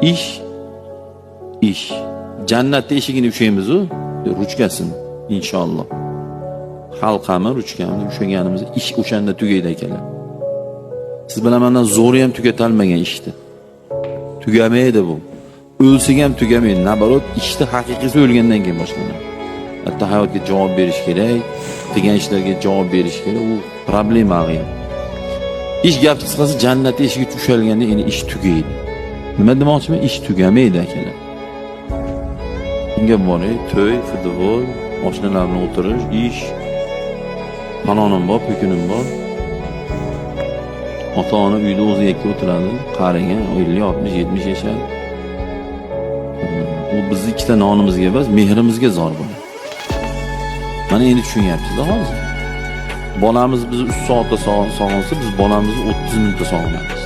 Ish, ish. Jannatni eshigini ushlaymiz-u, ruchkasini inshaalloh. Halqami, ruchkami ushlaganimizda ish o'shanda tugaydi, akalar. Siz bilan mandan zo'ri ham tugatalmagan ishni. Tugamaydi bu. O'lsak ham tugamaydi. Наоборот, ishni haqiqiysi o'lgandan keyin boshlanadi. Hatto hayotga javob berish kerak, qilgan ishlarga javob berish kerak, u problema ham. Ish, gap qisqasi, jannat eshigi ushalganda endi ish tugaydi. Nima demoqchiman? Ish tugamaydi, akalar. Unga boray, to'y, futbol, oshnalar bilan o'tirish, ish, falonim bor, pukunim bor. Ota-ona uyda o'zi yakka o'tiradi, qarigan, 50, 60, 70 yashar. U bizni ikkita nonimizga emas, mehrimizga zor bo'ladi. Mana endi tushunyapsiz hozir. Bolamiz bizni 3 soatda sog'insa, biz bolamizni 30 minutda sog'inamiz.